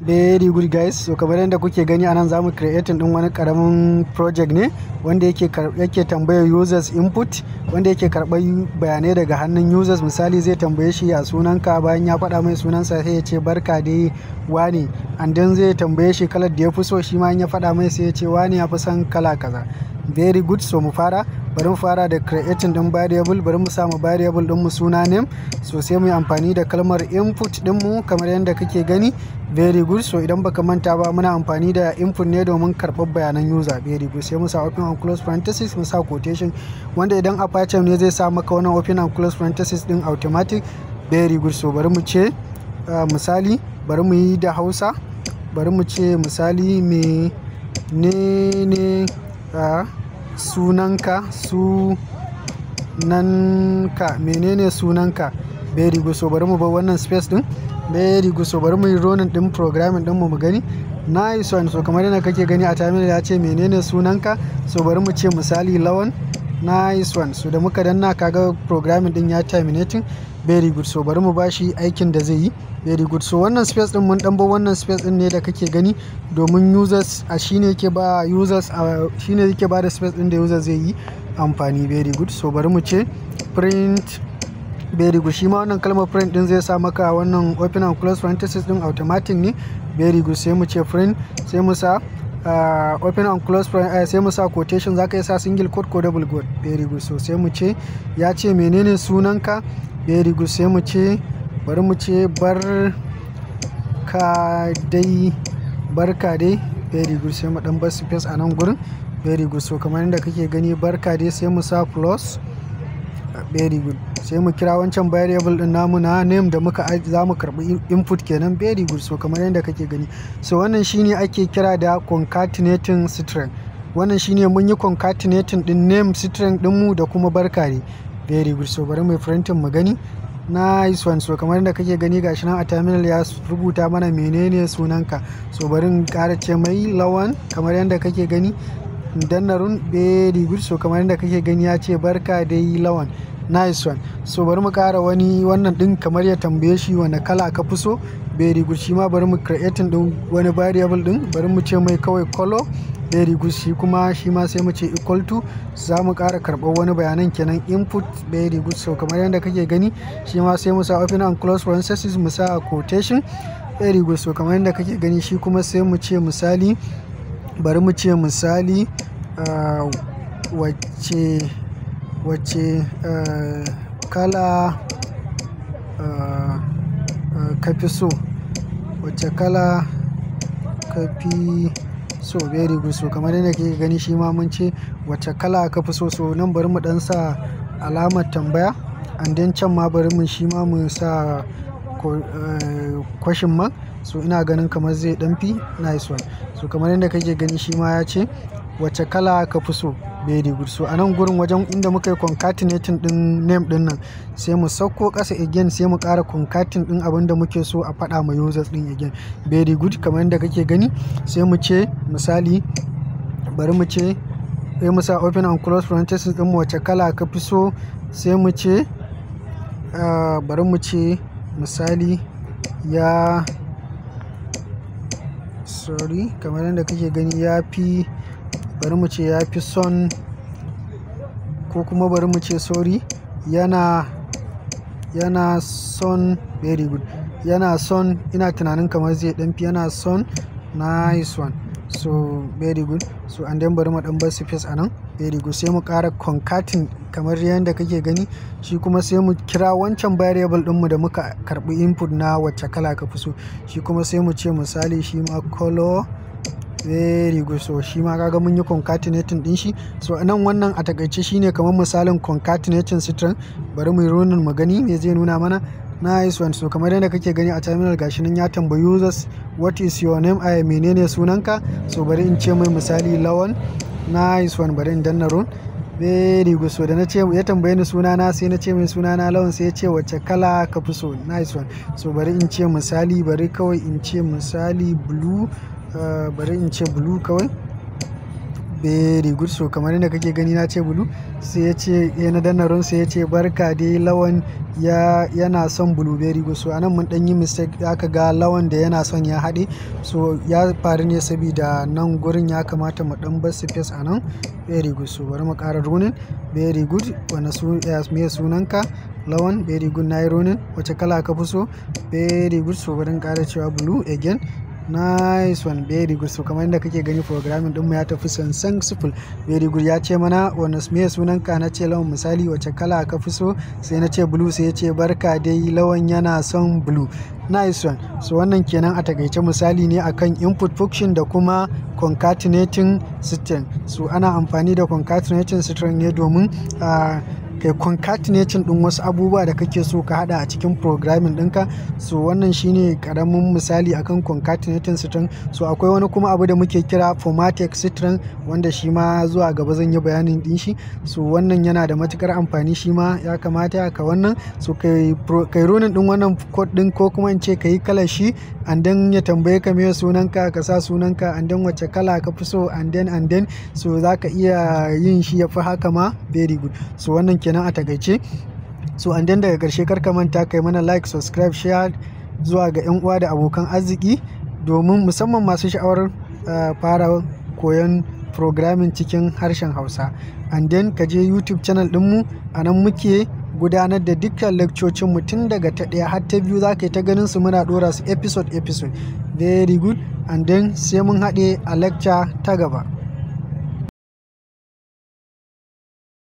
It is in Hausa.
Very good, guys. So kamar yadda kuke gani anan, zamu creating din wani karamin project ne wanda yake tambayar users input, wanda yake karɓar bayanai daga hannun users. Misali, zai tambaye shi ya sunanka, bayan ya faɗa mai sunansa sai ya ce "Barka dai wane", and then zai tambaye shi kalar da ya fi so. Shi ma in ya faɗa mai, sai ya ce wane ya fi son kala kaza. Very good. So mu fara, bari mu fara da creating din variable. Bari mu samu variable din mu suna name. So sai mu yi amfani da kalmar input din mu kamar yadda kake gani. Very good. So idan baka manta ba, muna amfani da input ne domin karɓar bayanan user. Very good. Sai mu sa open and close parenthesis, mu sa quotation, wanda idan a PyCharm ne zai sa maka wannan open and close parenthesis din automatic. Very good. So bari mu ce misali, bari mu yi da Hausa, bari mu ce misali me ne ne sunanka, sunanka, menene sunanka. Very good. So bari mu bar wannan space din. Very good. So bari mu yi running din programming din mu mu gani. Nice one. So kamar yadda kake gani a terminal, ya ce "Menene sunanka?" So bari mu ce misali Lawan. Nice one. So da muka danna, kaga programming din ya terminating. Very good. So bari mu bashi aikin da zai yi. Very good. So wannan space din, mun dan bar wannan space din ne da kake gani domin users a shine yake ba users a shine yake ba da space din da user zai yi amfani. Very good. So bari mu ce print. Very good. Shi ma wannan kalmar print din zai sa maka wannan open and close parenthesis din automatic ne. Very good. Sai mu ce print, sai mu sa open and close, sai mu sa quotation. Zaka iya sa single quote ko double quote. Very good. So sai mu ce, ya ce "Menene sunanka?" Very good. Sai mu ce, bari mu ce "Barka dai, barka dai". Very good. Sai mu dan bar space a nan gurin. Very good. So kamar yadda kake gani, "Barka dai", sai mu sa plus. Very good. Sai mu kira wancan variable din namu na name da muka za mu karbi input kenan. Very good. So kamar yadda kake gani, so wannan shine ake kira da concatenating string. Wannan shine mun yi concatenating din name string din mu da kuma "Barka dai". Very good. So bari mu printing mu gani. Nice one. So kamar yadda kake gani, gashi nan a terminal ya rubuta mana "Menene sunanka?" So bari in ƙara ce mai Lawan. Kamar yadda kake gani, danna run. Very good. So kamar yadda kake gani, ya ce "Barka dai Lawan". Nice one. So bari mu ƙara wani wannan din, kamar ya tambaye shi wani kala ka fi so. Very good. Shi ma bari mu creating din wani variable din, bari mu ce mai kawai color. Very good. Shi kuma shi ma sai mu ce equal to, za mu ƙara karɓar wani bayanan kenan, input. Very good. So kamar yadda kake gani, shi ma sai mu sa open and close parenthesis, mu sa quotation. Very good. So kamar yadda kake gani, shi kuma sai mu ce misali, bari mu ce misali wacce kala ka fi so, wacce kala ka fi so. Very good. So kamar yadda kake gani, shi ma mun ce "Wacce kala ka fi so?" So nan bari mu dan sa alamar tambaya, and then can ma bari mu shi ma mu sa question mark. So ina ganin kamar zai dan fi. Nice one. So kamar yadda kake gani, shi ma ya ce "Wacce kala ka fi so?" Very good. So a nan gurin, wajen inda muka yi concatenating din name din nan, sai mu sauko ƙasa again, sai mu ƙara concatenating din abin da muke so a faɗa ma users din again. Very good. Kamar yadda kake gani, sai mu ce misali, bari mu ce, sai mu sa open and close parenthesis din, "Wacce kala ka fi so?" Sai mu ce bari mu ce misali ya, sorry, kamar yadda kake gani, ya fi, bari mu ce ya fi son, ko kuma bari mu ce, sorry, yana son. Very good. Yana son, ina tunanin kamar zai ɗan fi yana son. Nice one. So very good. So and then bari mu ɗan bar space a nan. Very good. Sai mu ƙara concatenating kamar yadda kake gani. Shi kuma sai mu kira wancan variable ɗinmu da muka karɓi input na "Wacce kala ka fi so?" Shi kuma sai mu ce misali shi ma color. Very good. So shi ma kaga mun yi concatenating din shi. So nan wannan a takaice shine kamar misalin concatenating string. Bari mu yi running mu gani me zai nuna mana. Nice one. So kamar yadda kake gani a terminal, gashi nan ya tambayi users "What is your name?" Ay, "Menene sunanka?" So bari in ce mai misali Lawan. Nice one. Bari in danna run. Very good. So da na ce, ya tambaye ni sunana, sai na ce mai sunana Lawan, sai ya ce "Wacce kala ka fi so?" Nice one. So bari in ce misali, bari kawai in ce misali blue, bari in ce blue kawai. Very good. So kamar yadda kake gani, na ce blue, sai ya ce ya na danna run, sai ya ce barka dai, Lawan ya yana son blue. Very good. So anan mun dan yi mistake, aka ga Lawan da yana son ya haɗe. So ya faru ne saboda nan gurin ya kamata mu dan bar space a nan. Very good. So bari mu ƙara running. Very good. Wani su me sunanka? Lawan. Very good. Na yi running. Wace kala ka fi so? Very good. So bari in ƙara cewa blue again. Nice one. Very good. So kamar yadda kake gani, programming ɗinmu ya tafi successful. Very good. Ya ce mana wani me sunanka? Na ce Lawan. Misali, wace kala ka fi so? Sai na ce blue, sai ya ce barka dai, Lawan yana son blue. Nice one. So wannan kenan a takaice, misali ne akan input function da kuma concatenating string. So ana amfani da concatenating string ne domin kai concatenating din wasu abubuwa da kake so ka hada a cikin programming ɗinka. So wannan shine karamin misali akan concatenating string. So akwai wani kuma abu da muke kira formatting string, wanda shi ma zuwa gaba zan yi bayanin din shi. So wannan yana da matukar amfani, shi ma ya kamata ka wannan. So kai running din wannan code din, ko kuma in ce kai kalar shi, and then ya tambaye ka me sunanka, ka sa sunanka, and then wace kala ka fi so, and then so zaka iya yin shi ya fi haka ma. Very good. So wannan kenan a takaice. So and then daga karshe, kar ka manta kai mana like, subscribe, share zuwa ga yan uwa da abokan arziki, domin musamman masu sha'awar fara koyon programming cikin harshen Hausa. And then ka je YouTube channel ɗinmu, a nan muke gudanar da dukkan lectures tun daga ta ɗaya har ta biyu. Za ka yi ta ganin su, muna ɗora su episode episode. Very good. And then sai mun haɗe a lecture ta gaba.